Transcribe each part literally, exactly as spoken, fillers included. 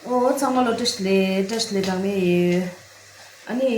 ཨོ་ཚང་མ་ལོ་བཀྲ་ཤིས་བདེ་ལེགས། བཀྲ་ཤིས་བདེ་ལེགས་གྲངས་མེད་ཡོད། ཨ་ནི་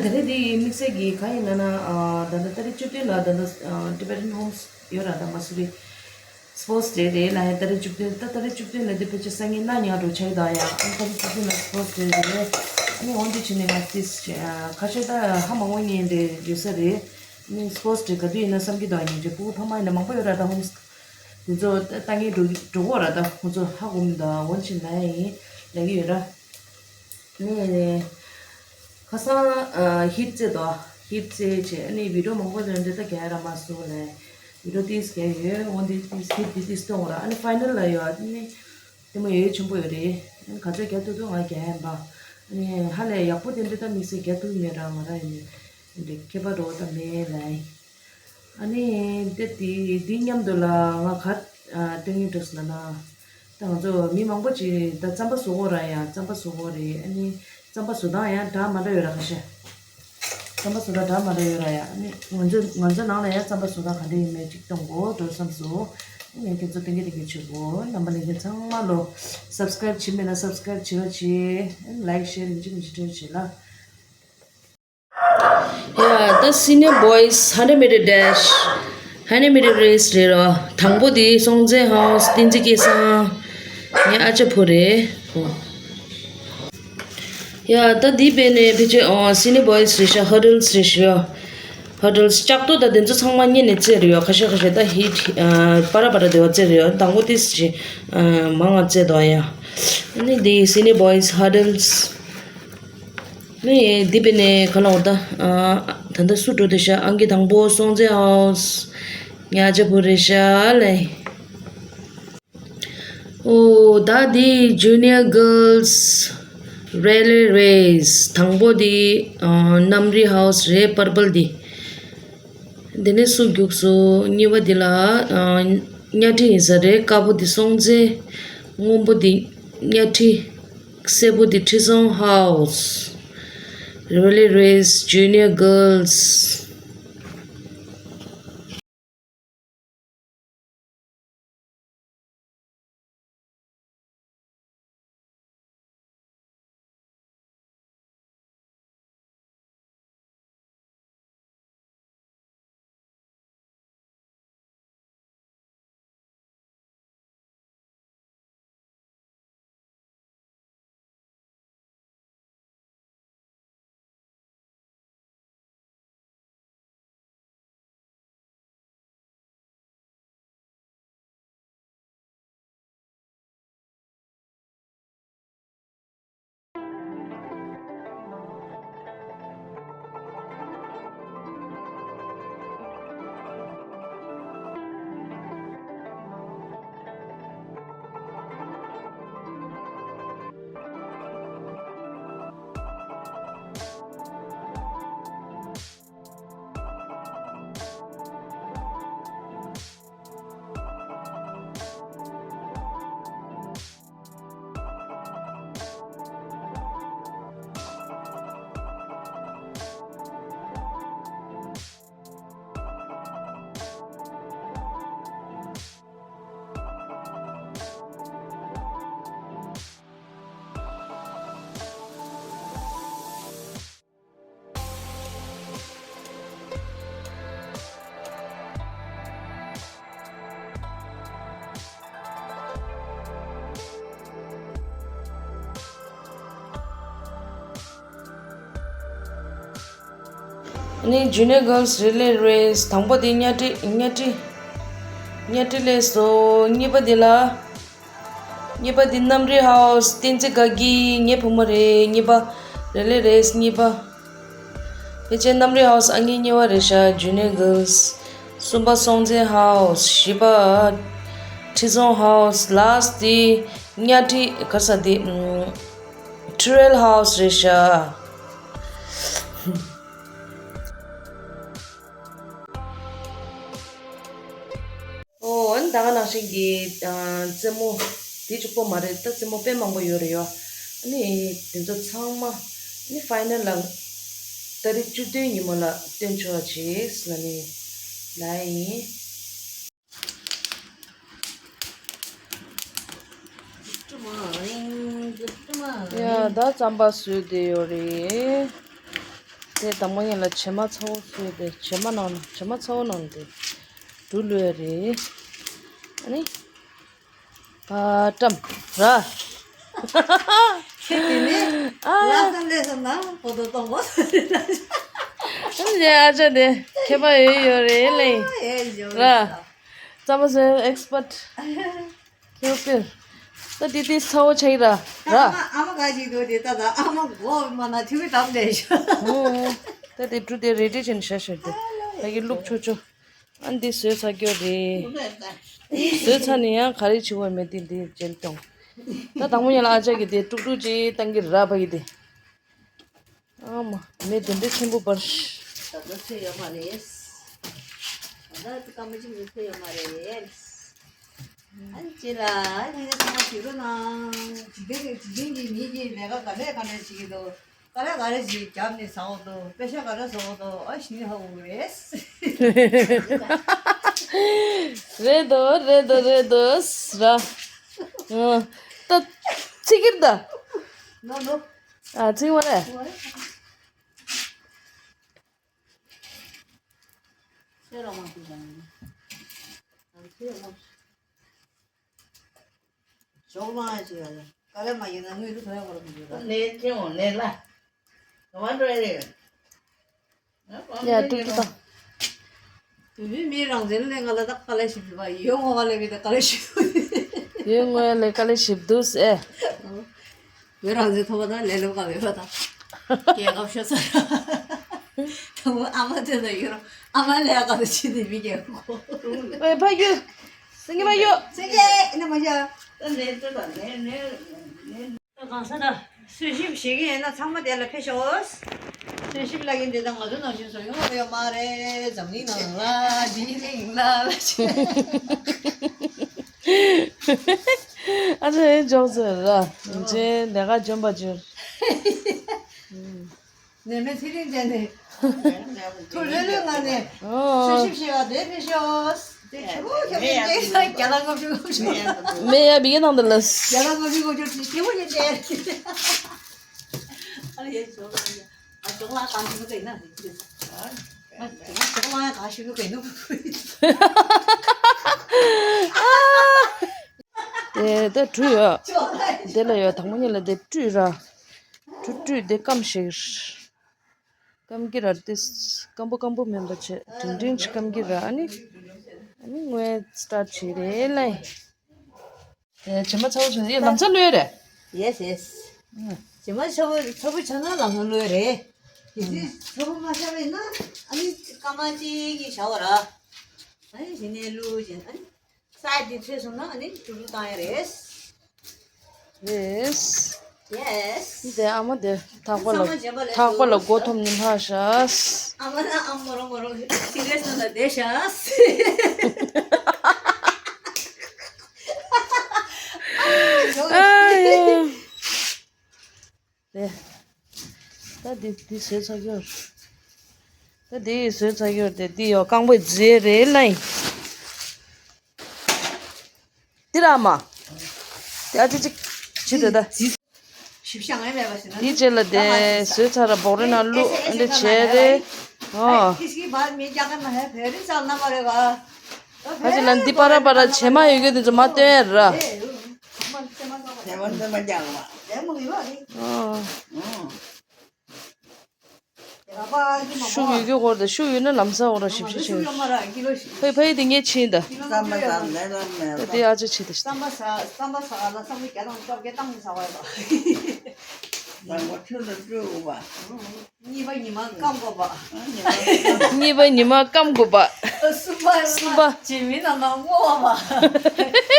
ད་རེས་འདི་དམིགས་བསལ་གྱི་གང་ཡིན་ན་ན། ཨ་ད་ལྟ་ཏ་རིག་བཅུ་བདུན་ལ་ད་ལྟ་ཨ་Tibetan Homes ཡོད་ར། ད་མ་སུ་རི་Sports Day རེད་ལ། ཡ་ཏ་རིག་བཅུ་བདུན། ད་ཏ་རིག་བཅུ་བདུན་ལ་འདི་ཕལ་ཆེར་སང་ཉིན་གནངས་ཉིན་འགྲོ་ཆགས་ཡོད་ད། ཡ་ཨ་ཏ་རིག་བཅུ་བདུན་ལ་Sports Day རེད། ཨ་ནི་འོན་ཏེ་བྱས་ནས་ང་ཏིས་ཁ་ཤས་ད་ཧ་མ་གོ་མཁན་རེ་ཡོད་ས་རེད། ཨ་ནི་Sports Day ག་དུས་ཡིན་ན་བསམ་གྱི་འདུག་ཡིན་གྱི་ཕྲུ་གུ་ཕ་མ་ཡིན་ན་མང་པོ་ཡོད་ར། ད་Homes དེ་ཚོ་ལྟ་ངན་འགྲོ་འགྲོ་གོ་ར། ད་ཁོ་ཚོ་ཧ་གོ་མི་འདུག་འོན་ཅིག་ན་ཡིན་ལས་ཀྱི་ཡོད་ར། ནས་ཁ་སང་ཨ་ཧིཊ་རྩེ་དོ། ཧིཊ་རྩེ་བྱས། ཨ་ནི་བི་ཌིའོ་མང་པོ་ལོན་འདི་ད་རྒྱག་ར་མ་སོང་ལས། བི་ཌིའོ་ཏིས་རྒྱག་ཡོད། འོན་ཏེ་ཏིས་ཧིཊ་འདི་ཏིས་སྟོན་འོ་ར། ཨ་ནི་ཕའི་ནལ་ལ་ཡོད། ཨ་ནི་ལྟད་མོ་ཡོད་ཆེན་པོ་ཡོད་རེད། ཨ་ནི་ག་ཚོད་རྒྱག་ཐུབ་ཐུབ་ང་རྒྱག་ཡིན་པ། ཨ་ནི་ཧ་ལས་ཡག་པོ་དེ་འདྲ་ད་དམིགས་བསལ་རྒྱག་ཐུབ་མེད་ར། ང་ར་ཡིན་འདི་ཁྱད་པར་འགྲོ་བ་ད་མེད་ལས། ཨ་ནི་དེ་དེ་དེ་མཉམ་དུ་ལ་ང་ག་ཨ་སྟོན་གྱི་འགྲོ་སོང་ན་ན། ད་ང་ཚོ་མི་མང་པོ་ཅིག་ད་རྩམ་པ་བཟོ་གོ་ར། ཡ་རྩམ་པ་བཟོ་གོ་རེད། ཨ་ནི་རྩམ་པ་བཟོ་སྟངས་ཡང་འདྲ་མ་འདྲ་ཡོད་ར། ཁ་ཤས་རྩམ་པ་བཟོ་སྟངས་འདྲ་མ་འདྲ་ཡོད་ར། ཡ་ཨ་ནི་ང་ཚོ་ང་ཚོ་ནང་ལ་ཡང་རྩམ་པ་བཟོ་སྟངས་ག་འདྲ་ཡིན་མེད་ཅིག་གཏོང་གོ་འགྲོ་བསམ་སོང་། ཨ་ནི་ཁྱེད་ཚོ་སྟོན་གྱི་སྟོན་གྱི་བྱེད་གོ། རྣམ་པ་ལྷན་རྒྱས་ཚང་མ་ལོ་སབ་སི་ཀ་རེབ་བྱེད་མེད་ན་སབ་སི་ཀ་རེབ་བྱེད་རོགས་བྱེད། ལའིཀ་ཤེར་ཡིན་གཅིག་མིན་གཅིག་སྤྲོད་བྱེད་ལ། ཡ་ད་Senior Boys hundred meter dash, hundred meter race རེད་རོ། དང་པོ་དེ་སྲོང་བཙན་ཧའོ་བསྟན་འཛིན་སྐལ་བཟང་། ངའི་ཨ་ཅག་བུ་རེད། ཡ་ད་དེ་བས་ནས་ཕལ་ཆེར་ཨོ་Senior Boys རེད་ཤག Hurdles རེད་ཤག Hurdles ལྕགས་རྡོ་ད་དེ་ཚོ་ཚང་མ་གཉེར་ནས་རྩེ་རེད་ཡོ། ཁ་ཤས་ཁ་ཤས་ད་ཧིཊ་ཨ་པ་ར་པ་ར་དེ་བ་རྩེ་རེད་ཡོ། དང་པོ་དེ་ཅི་ཨ་མང་ང་རྩེ་དོ་ཡ། ཨ་ནི་དེ་Senior Boys Hurdles ནི་འདི་པའི་ནས་ག་ལ་འོ་ད། ཨ་ད་ལྟ་སུ་འགྲོ་དེ་ཤ། ཨང་ཀི་དང་པོ་སྲོང་བཙན་ཧའོ་ངའི་ཨ་ཅག་བུ་རེད་ཤག་ལེ། ཨོ་ད་འདི་Junior Girls Relay Race དང་པོ་འདི་ཨ་གནམ་རི་ཧའོ་རེད། པར་པལ་འདི། འདི་ནས་སུ་རྒྱུགས་སོ། གཉིས་པ་འདི་ལ་ཨ་གཉའ་ཁྲི་ཡིན་ས་རེད། དཀར་པོ་འདི་སྲོང་བཙན། སྔོན་པོ་འདི་གཉའ་ཁྲི། སེར་པོ་འདི་ཁྲི་སྲོང་ཧའོ། Relay Race Junior Girls། ནི་Junior Girls Relay Race དང་པོ་དེ་གཉའ་ཁྲི་གཉའ་ཁྲི་གཉའ་ཁྲི་ལས་སོ། གཉིས་པ་དེ་ལ། གཉིས་པ་འདི་གནམ་རི་ཧའོ་བསྟན་འཛིན་དགའ་སྐྱིད་ངའི་བུ་མོ་རེད། གཉིས་པ་Relay Race གཉིས་པ། ཕལ་ཆེར་གནམ་རི་ཧའོ་ཨང་ཀི་གཉིས་པ་རེད་ཤག Junior Girls། གསུམ་པ་སྲོང་བཙན་ཧའོ། བཞི་པ་ཁྲི་སྲོང་ཧའོ། ལཱསི་ཊི་འདི་གཉའ་ཁྲི་ག་ས་འདི་ཁྲི་རལ་ཧའོ་རེད་ཤག་ཨོ། ཨ་ནི་ད་ག་ནང་བཞིན་གྱི་ཨ་རྩེད་མོ་དེ་གཅིག་པོ་མ་རེད། ད་རྩེད་མོ་དཔེ་མང་པོ་ཡོད་རེད་ཡོ། ཨ་ནི་དེ་ཚོ་ཚང་མ་ཨ་ནི་ཕའི་ནལ་ལ་ཏ་རིག་བཅུ་བདུན་ཉིན་མོ་ལ་སྟོན་ཆོག་ཅེས་ལ་ནི་ལ་ཡིན། ཡ་ད་རྩམ་པ་བཟོས་བསྡད་ཡོད་རེད། དེ་དང་པོ་ཉིད་ལ་བྱེ་མ་ཚ་བོ་བཟོས་ཏེ་བྱེ་མ་ནང་ན་བྱེ་མ་ཚ་བོ་ནང་དེ་འབྲུ་བླུགས་ཡ་རེད། ཨ་ནི། ཨ་ཀྲམ། ར། ཁྱེད་དེ་ནས་ཨ་ལ་ས་ལས་སོང་ན་པོ་ཏོ་གཏོང་གོ་ས་རེད་ལ། ཨ་ནི་ཨ་ཅག་དེ་མཁས་པ་ཡོད་ཡོད་རེད་ལེ། ཨེ་ཡོད་ར། རེད་ས། རྩམ་པ་བཟོས་ཨེག་སི་པར་ཊི། ཁྱོད་ཀྱིས། ད་དེ་དེ་ཚ་བོ་ཆགས་ཡིན་ར། ད་ར། ཨ་མ་ཨ་མ་ག་ཅིག་འདུག་དེ་ད་ད་ཨ་མ་མགོ་མ་ན་ཐུག་གི་དམ་བསྡད་ཤག་ཨོ། ད་དེ་འབྲུ་དེ་རེ་ཌི་བྱས་ནས་བཞག་ཤག་དེ། ད་ཡི་བླུགས་ཆོག་ཆོག་ཨ་འདི་བཟོས་ཚར་རྒྱུ་རེད། བཟོས་ཚར་ནས་ཡང་ག་རེ་བྱེད་དགོས་མེད་དེ་འདི་མཇལ་གྱོང་། ད་དང་པོ་ཉིད་ལ་ཨ་ཅག་གིས་དེ་དཀྲུག་དཀྲུག་ཅིག་བཏང་གི་ར་ཕ་གི་དེ། ཨ་མ། མེ་དེ་འདྲའི་ཆེན་པོ་འབར། ད་ལྟ་ཚོད་ཡོད་མ་རེད། ད་ལྟ་སྐར་མ་གཅིག་མི་ཚོད་ཡོད་མ་རེད། ཨ་ནི་ཅི་ལ་ཨ་ནི་ཚང་མ་ཞིག་རོ་ན། འཇིག་རྟེན་གྱི་འཇིག་རྟེན་གྱི་མི་གི་ལས་ཀ་ག་ལས་ག་ལས་བྱེད་ཀྱི་འདུག་ག་ལས་ག་ལས་ཞིག་རྒྱབ་ནས་ཟ་འོ་འདུག་པེ་ཤ་ག་ལས་ཟ་འོ་འདུག་ཨ་ཞི་ནི་ཧ་འུ་རེད། རེད་དོ་རེད་དོ་རེད་དོ་ར། ཨ། ད་ཚིག་གིར་ད། ནོ་ནོ། ཨ་ཚིག་མ་རེད། ཤེས་རོགས་མ་ཞུ་དང་། ཤེས་རོགས་མ་ཞུ། ཞོགས་ལངས་ཡ་ཅིག་ཡ་ལ། དཀའ་ལས་མ་ཡིན་ན་དངུལ་རུ་ཐོན་ཡ་གོ་ར་མི་འདུག་ད། ནས་ཅི་འོང་ནས་ལ། ག་བ་འགྲོ་ཡ་རེད། ཡ་ཏུ་ཏུ་དང་། བུད་མེད་མིའི་རང་བཙན་ལས་ང་ལ་ད་དཀའ་ལས་ཞིག་འདུག་པ་ཡོད་ངོ་བ་ལས་མི་ད་དཀའ་ལས་ཞིག་འདུག་ཡོད་ངོ་བ་ལས་དཀའ་ལས་ཞིག་འདུག་ཨེ། བོད་རང་བཙན་ཐོབ་པ་དང་ལས་སློབ་ག་བས་པ་དང་། རྒྱལ་ཁབ་ཤོར་ཚར། དང་པོ་ཨ་མ་དེ་ལ་ཡོད་རུང་ཨ་མ་ལས་ཀ་དུ་ཕྱིན་ནས་མི་རྒྱལ་ཁོ། ཨེ་ཕ་ཡུལ། སེང་གེ་ཕ་ཡུལ། སེང་གེ་ཨེ་ནས་མ་བཞག་ད་ནས་ལྟོས་དང་ནས་ནས་ནས། གང་ས་ད་གསོལ་ཞིབ་བྱེད་ཀྱི་ཡིན་ན་ཚང་མ་དེ་ལ་ཕེབས་ཤོག་གསོལ་ཞིབ་ལ་ཡིན་དེ་ད་ང་ཚོ་ནང་བཞིན་བཟོ་ཡོང་བ་ཡོད་མ་རེད། འཛམ་གླིང་ནང་ལ་འདི་གླིང་ལ་ལ་ཆེ། ཨ་ཙི་ཨེ་འཇོག་ཚོད་ར། ཇེ་ལས་ཀ་འཇོན་པ་འཇོན། ནས་མེད་ཚེ་རིང་ཅན་ནས། ཐུགས་ལྷོད་ལྷོད་ངང་ནས། ཨོ། གསོལ་ཞིབ་བྱེད་པ་དེ་ཕེབས་ཤོག་དེ་ཆུ་བོ་ཁྱབ་ནས་བསྡད་ས་རྒྱ་ལ་ལྔ་བཅུ་ལྔ་བཅུ། མེ་ཡ་བི་གེ་ནང་དུ་ལ། རྒྱ་ལ་ལྔ་བཅུ་ལྔ་བཅུ་དེ་སྐྱེ་བོ་ཡིན་ཏེ། ཨ་ལ་ཡ་ཞོག་ལ་ཡ། ཨ་ཞོག་ལ་གང་ཞིག་གི་ན་རེད། ཨ་ཞོག་ལ་ཡ་གང་ཞིག་གི་ན། དེ་དེ་བྲུས་ཡོད། དེ་ལ་ཡོད་དང་པོ་ཉིད་ལ་དེ་བྲུས་ར། བྲུས་བྲུས་དེ་སྐམ་ཞིག་སྐམ་གྱི་ར་དེ། སྐམ་པོ་སྐམ་པོ་མིན་པ་བྱས་འབྲིང་འབྲིང་ཅིག་སྐམ་གྱི་ར། ཨ་ནི། ཨ་ནི་ངོས་སི་ཊར་ཊི་བྱས་རེད་ལ། དེ་བྱེ་མ་ཚ་བོ་བྱུང་ཡེ་ལམ་སང་ལོས་རེད། ཡེས་ཡེས། བྱེ་མ་ཚ་བོ་ཚ་བོ་ཆགས་ན་ལམ་སང་ལོས་རེད། དེ་དུས་ཚ་བོ་མ་ཆགས་པས་ན་ཨ་ནི་སྐར་མ་གཅིག་གིས་བཞག་པ་ར། ཨ་ནི་དེ་ནས་བླུགས་བྱས་ཨ་ནི། ས་འདི་ཚོས་སོང་ན་ཨ་ནི་ཀྲུ་ཀྲུ་བཏང་ཡ་རེད། རེད། ཡེས། འདི་ཨ་མ་དེ་ཐག་པ་ལ་ཚང་མ་བྱེད་པ་ལས་ཐག་པ་ལ་སྡུག་མགོ་འཐོམ་ནས་ལྷག་ཤག་ཨ་མ་ན་ཨ་མ་རོ་མ་རོ་སི་རི་ཡས་ནང་ལ་བསྡད་ཤག་ཨ་ཡ། དེ། ད་འདི་འདི་བཟོས་ཚར་ཡོད། ད་འདི་བཟོས་ཚར་ཡོད་དེ་འདི་ཡོ་རྐང་པའི་རྫས་རེད་ལ་ཡིན། འདི་ར་མ། དེ་ཨ་ཅི་ཅིག་ཅི་དེ་ད། ཞིབ་ཤ་ངའི་མེད་པ་ཞིག་ན་འདི་རྗེས་ལ་དེ་བཟོས་ཚར་ར་བོག་རེ་ནང་བླུགས་འདི་བྱས་རེད། ཨོ། ཁྱི་ཞིག་བར་མི་རྒྱག་ག་མ་ཧེ་བེ་རི་ཙང་ན་མ་རེད་བ། ཨ་ཅི་ལ་འདི་པ་ར་པ་ར་བྱེ་མ་ཡོད་གི་དེ་ཚོ་མ་སྟོན་ཡ་ར། ཤུགས་ཡོད་རྒྱུ་སྐོར་དང་ཤུགས་ཡོད་ན་ལམ་སང་འོག་ར་ཞིབ་ཞིབ་བྱེད། ཕའི་ཕའི་དེ་ངས་ཕྱིན་ད། རྩམ་པ་ཟ་ལས་ལ་མེད་ད་པ། དེ་ཨ་ཅག་ཕྱིན་ད། རྩམ་པ་ཟ་རྩམ་པ་ཟ་ལ་རྩམ་པ་བརྒྱ་དང་བཅོ་བརྒྱད་བཏང་ནས་ཟ་བ་ཡོད་པ། རང་གོ་ཆུ་ལ་བཀྲུས་འོ་བ། གཉིས་པ་ཉི་མ་སྐམ་དགོས་པ། གཉིས་པ་ཉི་མ་སྐམ་དགོས་པ། གསུམ་པ་གསུམ་པ་བྱེ་མའི་ནང་ན་སྔོ་བ་པ།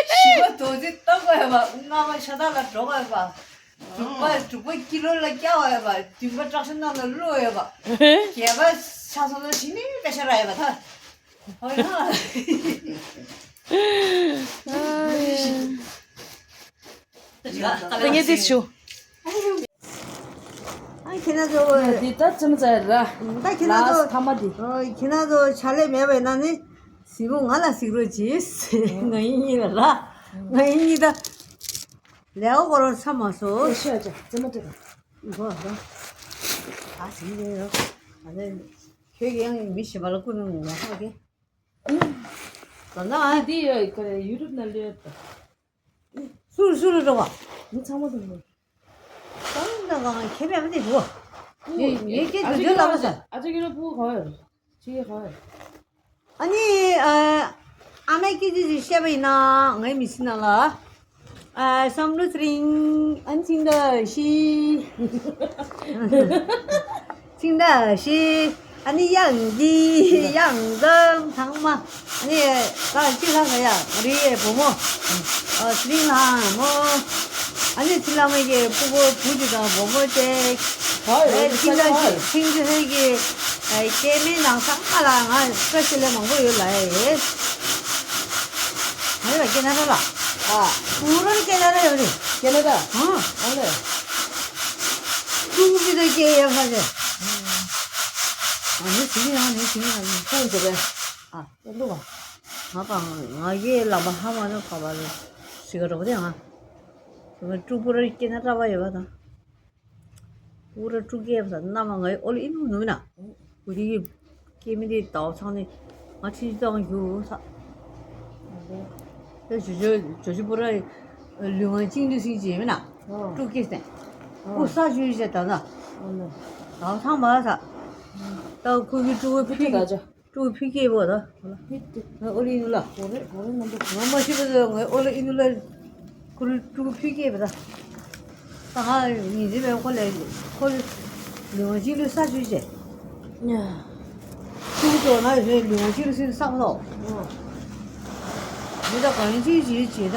བཞི་པ་རྡོ་རྗེ་བཏང་དགོས་པ། ལྔ་པ་ཤ་སྟག་ལ་འགྲོ་དགོས་པ། དྲུག་པ་དྲུག་པ་ཀི་ལོ་ལ་བཀྱག་པ་ཡོད་པ། བདུན་པ་བཀྲག་ཤིས་ནང་ལ་བླུགས་ཡོད་པ། བརྒྱད་པ་ཆ་ཚང་ལ་ཞི་ནི་པེ་ཤ་ར་ཡོད་པ་ད། ཧོ་ཡ། ད་ངས་འདི་ཞུ། ཨ་ཁྱེད་རང་ཚོ། འདི་ད་ཙམ་ཙམ་ར། ད་ཁྱེད་རང་ཚོ། ལ་ཐ་མ་འདི། ཨོ་ཁྱེད་རང་ཚོ་ཕྱག་ལས་མེད་པ་ཡིན་ན་ནི། གཟིགས་མོ་ང་ལ་གཟིགས་རོགས་གྱིས། ང་ཡིན་གཉིས་ལ་ར། ང་ཡིན་གཉིས་ད། ལས་འོ་སྐོར་ཚ་མ་སོ། ཨེ་ཤ་ཅག་རྩེད་མོ་རྩེད་དང་། འགོ་ཨ་ཟིན་རེད་ཡོ། ཨ་ནི་ཁྱོད་ཀྱི་ཡང་མི་ཞིག་པ་ལ་ཀུན་ནས་ངོ་ཧ་གི། ད་ན་ཨ་འདི་ཡོད་ཀ་རེ་ཡུ་ཊུབ་ན་ལོས་ད། སུ་སུ་རུ་འགྲོ་བ། མི་ཚང་མ་དུ་འགྲོ། ད་ན་གང་ཁྱེད་མེད་པ་འདི་འགྲོ། ངས་ངས་ཁྱེད་དུ་འགྲོ་ལབ་པ་ས། ཨ་ཅག་གི་རོ་བུ་ག་ཡོད། ཅི་ག་ཡོད། ཨ་ནི་ཨ་ཨ་མའི་སྐད་ཆ་ཞིག་བཤད་པ་ཡིན་ན་ངའི་མི་ཚེ་ནང་ལ་ཨ་བསམ་བློ་ཚེ་རིང་ཨ་ནི་ཚིག་འདྲ་ཞིག་ཚིག་འདྲ་ཞིག་ཨ་ནི་དབྱངས་འདི་དབྱངས་འཛོམས་ཚང་མ་ཨ་ནི་ད་ཅི་ལ་ང་ཡ་རིའི་བུ་མོ་ཨ་ཚེ་རིང་ལྷ་མོ་ཨ་ནི་ཚེ་ལྷ་མོ་གི་ཕྲུ་གུ་བུ་གཅིག་དང་བུ་མོ་གཅིག་ཨ་ཚིག་འདྲ་ཞིག་ཚིག་འདྲ་ཞིག་གི་སྐྱེ་དམན་ནང་ཚང་མ་ལ་ང་བཀྲ་ཤིས་བདེ་ལེགས་མང་པོ་ཡོད་ལབ་ཡ་ཡོད། ང་ཡོད་ལ་སྐད་ན་ར་ལ། ཨ། ཕུ་རོ་ནི་སྐད་ན་ར་ཡོད་རེད། སྐད་ན་ར། ཨ། ཨ་ལེ། ཕུ་གི་དེ་སྐད་ཡོད་ཁ་ཆེ། ཨ་ནི་ཞིག་ཡང་ནི་ཞིག་ཡང་ནི་ཕུ་འདི་རེད། ཨ། སྐད་ལུག་པ། ང་པ་ང་གི་ལག་པ་ཧ་མ་ནོ་ཁ་པ་ལ་ཞིག་ག་རོགས་དེ་ང་། ང་ཕྲུ་གུ་ར་སྐད་ན་ར་བ་ཡོད་པ་དང་། པུ་ར་ཀྲུ་ཀེ་བ་ས་ན་མ་ང་ཨོ་ལི་ཨིན་ནུ་ནུ་ན། པུ་རི་ཀེ་མི་དེ་དའོ་ཚང་ནི་ང་ཁྲི་ཙང་ཡུ་ས། ཨེ་ཇོ་ཇོ་ཇོ་ཇི་པུ་ར་ལུས་ངན་ཅིང་ཏུ་སིང་ཅི་མི་ན། ཀྲུ་ཀེ་སྟེ། པུ་ས་ཞུ་ཞེ་ད་ན། དའོ་ཚང་མ་ས། ད་ཁུ་གི་ཀྲུ་ཕི་ཀེ། ཀྲུ་ཕི་ཀེ་བོ་ད། ཨོ་ལི་ནུ་ལ། ང་མ་ཤི་བ་ང་ཨོ་ལི་ནུ་ལ་ཁུ་ཀྲུ་ཕི་ཀེ་བ་ད། ད་ཧ་ཉི་ཟི་བའི་ཁོ་ལས་ཁོ་ལུང་ཅིག་ལུ་ས་ཅུ་བྱས། ཀྲུ་ཏོ་ན་ཡོད་ལུང་ཅིག་ལུ་སིན་སག་ལོ། མི་ད་གང་ཅི་ཅི་བྱེད་ད།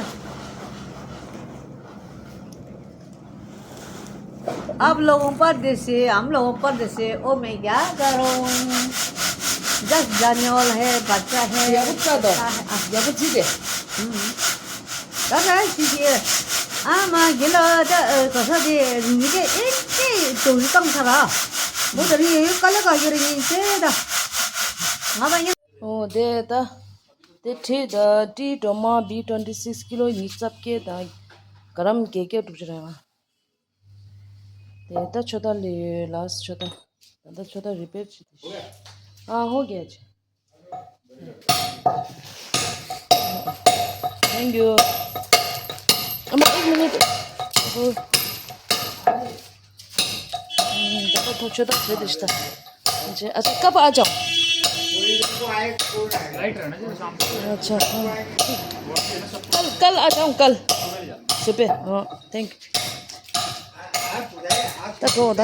आप लोगों परदेसी, हम लोगों परदेसी, ओ मैं क्या करूं? दस जाने वाला है, बच्चा है। ཡག་པོ་བྱས་དང་། ཡག་པོ་བྱས་ཏེ། ད་ད་ཤི་ཤི། ཨ་མ་གི་ལ་ད་ག་ས་དེ་ཉི་གེ་ཨེ་ཅི་དོ་རི་བཏང་ཚར་ར། མོ་ད་རི་ཡོད་ཡོད་ཀ་ལ་ག་གི་རི་ཉིན་ཚེ་ད། ང་ད་ཉིན། ཨོ་དེ་ད། དེ་ཁྲིད་ད་ཏི་ཌོ་མ་བི་ཊུ་ཝེན་ཊི་སིགས་ཀི་ལོ་ཉི་ཤུ་རྩ་བརྒྱད་དང་ག་རམ་བརྒྱད་བརྒྱ་དྲུག་ཅུ་རེད་ང་། དེ་ད་ཆོ་ད་ལས་ཡོད་ལ་ཆོ་ད། ད་ད་ཆོ་ད་རི་པེར་བྱེད་དེ་ཤི། ཨ་ཧོ་གེ་ཅི། Thank you. अम्मा, एक मिनट। ད་ད་ད་ཆོ་ད་བྱེད་དེ་ཤི་ད། अच्छा, अच्छा, कब आ जाऊँ? अच्छा, हाँ। कल, कल आ जाऊँ, कल। सुबह, हाँ, thank you। ད་གོ་ད།